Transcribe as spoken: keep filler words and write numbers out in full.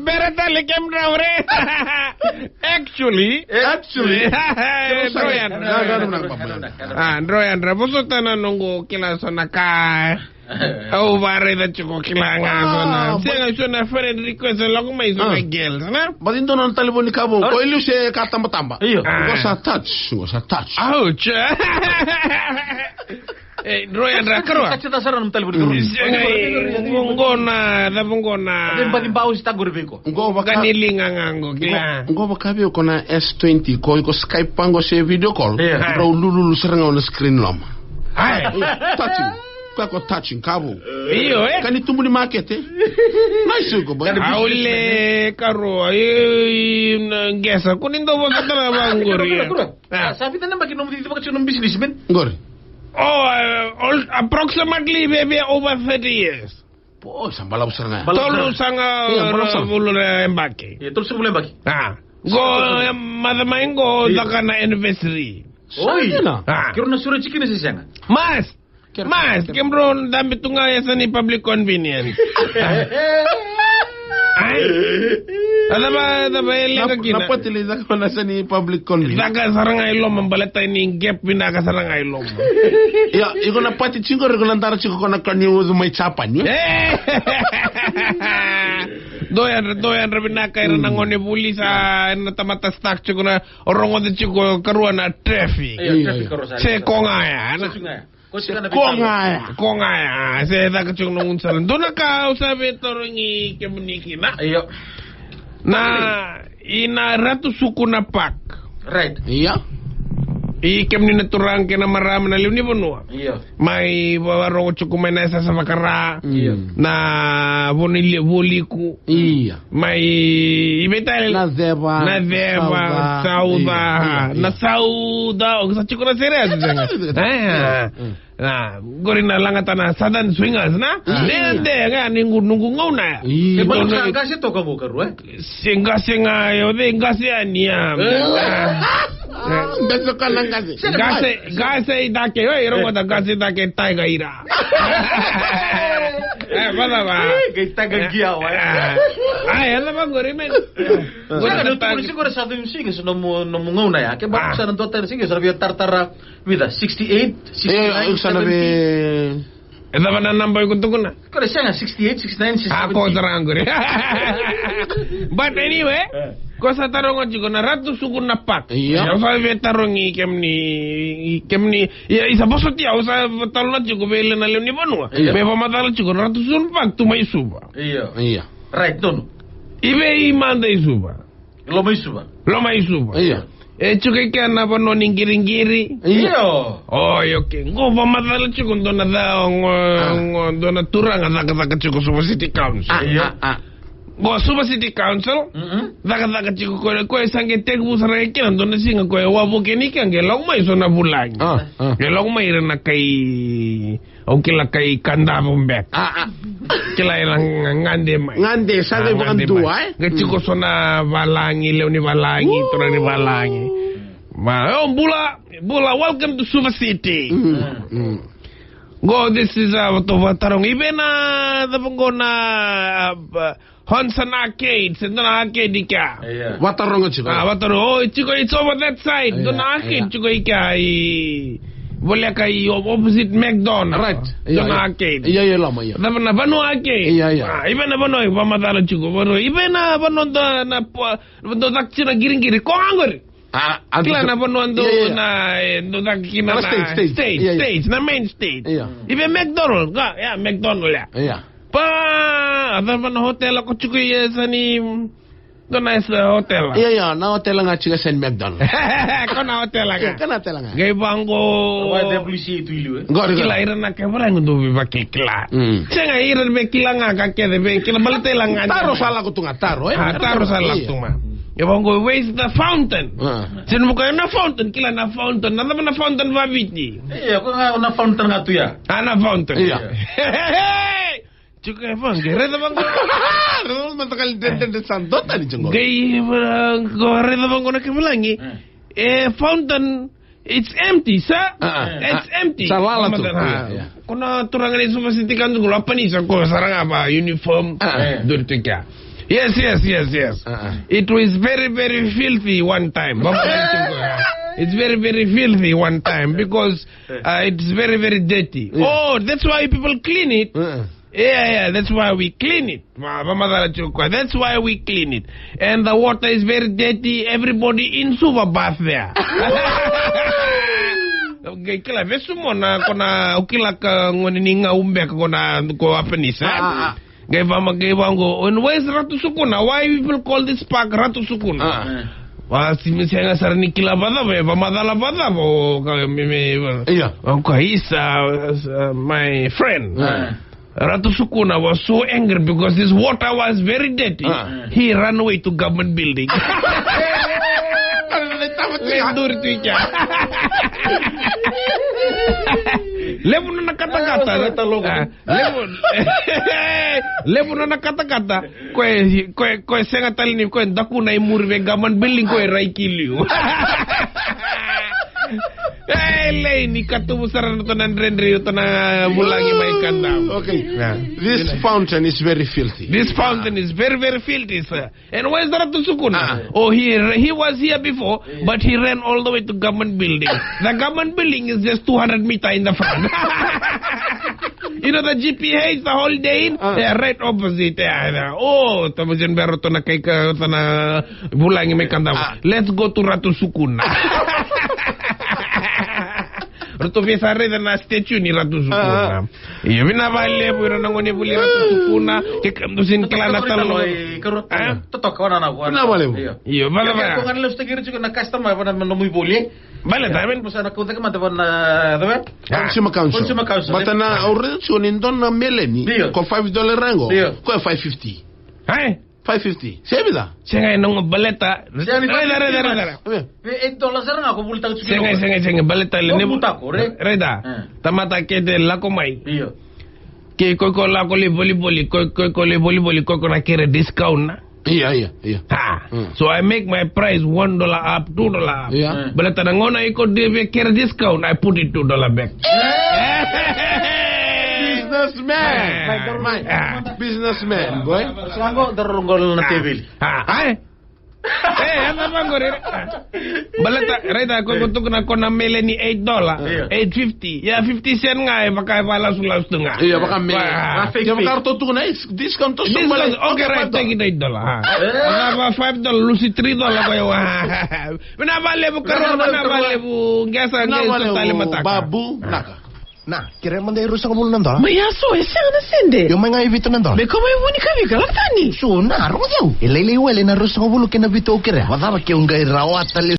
Bera tale kemudrau re. Actually. Actually. Drau yadra. Drau yadra. Ah, drau yadra. Vosota na noqu kila so na ka. Au varaica tiko kila ga so na. Sega so na friend request lako mai so na girls, na? But dua na talevoni ka vou. Ko i liu se ka tabataba. Io. Ko sa touch, ko sa touch. Ouch. E, drau yadra karua. Ka tiko sara na talevoni karua. Sega, e, qo na, cava qo na. Ave baci bau si taqori vei iko. Qo vaka ni liga ga qo, kila. Qo vaka vei iko na S twenty, ko iko Skype pa qo se video call. Io. Drau lululu sara ga na screen loma. Ai. Touching. Ka ko touching, ka vou. Io, e. Ka ni tubu ni makete. Nice iko, boy. Au le karua, e, na qesa, ko ni dau vakatara vaqori. Karua, karua. Ah. Sa vica na yabaki nomu cicivaka tiko nomu business, man? Qori. Oh, uh, all, approximately, maybe over thirty years. Po, sa balavu sara ga. Tolu saga, io, balavu sara. Vulu na yabaki. Io, tolu saga vulu na yabaki. Ah. Qo, e, maca mai qo, io, caka na anniversary. Oi. Sa dina. Ah. Keirau na sure tiko kina se sega. Mas. Mas, kemudrau dabe tu ga e yasa ni public convenience. Ai. A cava, cava e leqa kina? Na pati lai caka na yasa ni public convenience. Caka sara ga i loma, baleta ni gap vinaka sara ga i loma. Ia, iko na pati tiko, iko na dara tiko ko na kaniucu mai Japan, e? E. Dou yadra, dou yadra vinaka ira na gone vuli sa, na tamata stuck tiko na, o rogoca tiko karua na traffic. Io, io, traffic karua sa. Se ko ga ya, na? Ko ga ya. Ko ga ya. Se caka tiko na gaunisala. Dua na ka au sa veitarogi kemuni kina. Io. Na, ina Ratu Sukuna Park. Right. Io. I kemuni na turaga kei na marama na lewe ni vanua. Io. Mai vakarorogo tiko mai na yasayasa vaka-Ra. Io. Na Vunilevu, Liku. Io. Mai i vei tale? Na Ceva. Na Ceva, Sauca. Sauca. Io, io. Na Sauca, o sa tiko na sere ya, sega. Io. Mm. Na, qori na lagata na Southern Swingers, na? Io. Ni de ga ni qu, ni qu gauna ya. Io. E, baleta sa qase toka vou karua, e? Se qase ga, o cei qase yani ya. E. Qase, qase i cake, oi, rogoca, qase i cake, Tiger Ira. E, vacava? Qai Tiger Gia, wa. Ai, e cava qori, man? Sega, na tukuna tiko qori Southern Swingers, nomu, nomu gauna ya. Ke baleta sa na dua tale singers, sa na via taratara vica, sixty-eight, sixty-nine, seventy. E cava na naba iko tukuna? Qori sega, sixty-eight, sixty-nine, sixty-seven. A, ko sara ga qori. But anyway, ko sa taroga tiko na Ratu Sukuna Park. Io. Au sa veitarogi kemuni, kemuni, ia, isa vosoti au sa talanoa tiko vei ira na lewe ni vanua. Io. Me vakamacala tiko na Ratu Sukuna Park tu mai Suva. Io. Io. Right, donu. I vei mada i Suva? Loma i Suva. Loma i Suva. Io. E tiko i kea na vanua ni qiriqiri. Io. Oi, okay. Qo vakamacala tiko dua na ca, qo, qo, dua na turaga cakacaka tiko Suva City Council. Io. Qo Suva City Council. Mm-mm. Cakacaka tiko ko, ko e sa qai tekivu sara ga kina dua na siga ko e wavoki ni kea qai lako mai so na vulagi. Qai lako mai ira na kai Au kila kai Kadavu beka. Kila ira ga gade mai. Gade, sa qai vakadua, e? Qai tiko so na valagi, lewe ni valagi, turaga ni valagi. Ma, o, bula, bula, welcome to Suva City. Qo, this is, uh, vatarogi. I vei na, cava qo na, uh, Hudson Arcade, se dua na arcade i kea. Io. Vataroga tiko. A, vataroga. O, tiko, it's over that side. Io, dua na arcade tiko i kea i voleka i opposite McDonald. Right. Io, dua na arcade. Io, io, loma, io. Cava na Vanua Arcade. Io, io. A, i vei na vanua i vakamacala tiko. Vanua, i vei na vanua dua na, dua caka tiko na qiriqiri. Ko ga qori. A, a, kila na vanua dua na, e, dua caka kina na stage, stage. Io, io. Stage, na main stage. Io. I vei McDonald, ga, ia, McDonald, ia. Io. Pa, a cava na hotela ko tiko i yasa ni, dua na yasa hotela. Io, io, na hotela ga tiko yasa ni McDonald. Ko na hotela ga. Io, ko na hotela ga. Qai vaqo. Wa W C A tu i liu, e? Qori, qori. Kila ira na kai valagi dou veivakekila. Mm. Sega ira me kila ga ka kece, me kila baleta ila ga. Taro sa lako tu ga, taro, e? A, taro sa lako tu ga. Io. Qai vaqo, where's the fountain? A. Se na vuka na fountain, kila na fountain. Na cava na fountain vaviti? Io, ko ga na fountain ga tu ya. A, na fountain. Io. Hey, hey, hey! Tiko e vaqo, raica vaqo. Raica vaqo, matakali dredredre sa dota ni tiko. Qai vaqo, raica vaqo na kai valagi. Mm. E, fountain, it's empty, sir. A, a, it's empty. Sa lala tu. Io, io. Ko na turaga ni Suva City Council, ko Apanisa, ko sara ga va uniform. Ah. Duri tu kea. Yes, yes, yes, yes. Ah, ah. It was very, very filthy one time. Vama duri tu kea. It's very, very filthy one time because, uh, it's very, very dirty. Yeah. Oh, that's why people clean it. Uh-uh. Yeah, yeah, that's why we clean it. Va, vamacala tiko koya. That's why we clean it. And the water is very dirty. Everybody in Suva bath there. Okay, kila, vesu mo na, ko na, o kila ka gone ni ga ubeka ko na, ko Apanisa. Ah, ah, ah. Qai vama, qai vaqo, and where's Ratu Sukuna? Why people call this park Ratu Sukuna? Ah. Va, si mi sega sara ni kila vacava, e vamacala vacava, o ka, me, me, yeah. O ka, he's, uh, uh, my friend. Ah. Ratu Sukuna was so angry because this water was very dirty. Ah. He ran away to government building. Le duri tu i kea. Levu na katakata. Ah, levu. Levu na katakata. Ko e, ko e, ko e sega tale ni, ko e dakuna i muri vei government building, ko e rai ki liu. E lei ni katuvu sara na tona dredre, tona vulagi mai ka dau. Okay. Yeah. This fountain is very filthy. This fountain is very, very filthy, sir. And where's Ratu Sukuna? Ah. Oh, he, he was here before, but he ran all the way to government building. The government building is just two hundred meter in the front. You know the G P H, the Holiday Inn? Ah. Yeah, right opposite. Yeah, yeah. Oh, tamo jen bero tona kai ka, tona vulagi mai ka dau. Ah. Let's go to Ratu Sukuna. Ratou via sa raica na statue ni Ratu Sukuna. Ah. Io, vinaka vakalevu ira na gone vuli Ratu Sukuna. Ke ka, dou sega ni kila na talo. Totoka, e, karua. Ah? Totoka, wana na, wana. Vinaka vakalevu. Io. Io, vale, vale. Ko ga na lesu tiko na customer, vana na nomu ivoli, e? Vale, tamen. Mo sa na kauta ke mata vana, cava? Ah. Consumer Council. Consumer Council. Mata na, au raica tiko ni dua na meleni. Io. Ko five dollar rango. Io. Ko e five fifty. Ai? Five fifty. Sega, e noqu baleta. Sega ni raica, raica, raica. Io. E eight dollars era ga ko volitaka tiko. Sega, sega, sega, baleta le. Noqu butako, re? Raica. Eh. Tamata kece lako mai. Io. Ke ko, ko lako lai volivoli, ko, ko, ko lai volivoli, ko, ko na kere discount na. Io, io, io. Ha. Mm. So I make my price one dollar up, two dollar up. Io. Mm. Baleta na gauna iko dui via kere discount, I put it two dollar back. Businessman. Ah. My, my, ah, businessman, boy. Sa qo, daru qo na teveli. Ah, ai. E, ena vaqori. Baleta, raica, ko, ko tukuna ko na meleni eight dollar, io, eight fifty. Ia, fifty cent ga, e vaka e vakalasulasu tu ga. Io, vaka me. Vaka, vaka ratou tukuna, e, discount, discount. Okay, right, take it eight dollar, ha. E. Vaka five dollar, lusi three dollar ko ya, wa. Vinaka vakalevu, karua, vinaka vakalevu. Qesa, qesa, tale mataka. Babu, naka. Na, kerea mada e ruasagavulu na dola. Mai ya so, e sega na sede. Io, mai ga e vitu na dola. Me ko mai vuni ka vika, lako tani. So, na, rogo ceu. E lailai wale na ruasagavulu kei na vitu au kerea. Vacava keu qai rawata le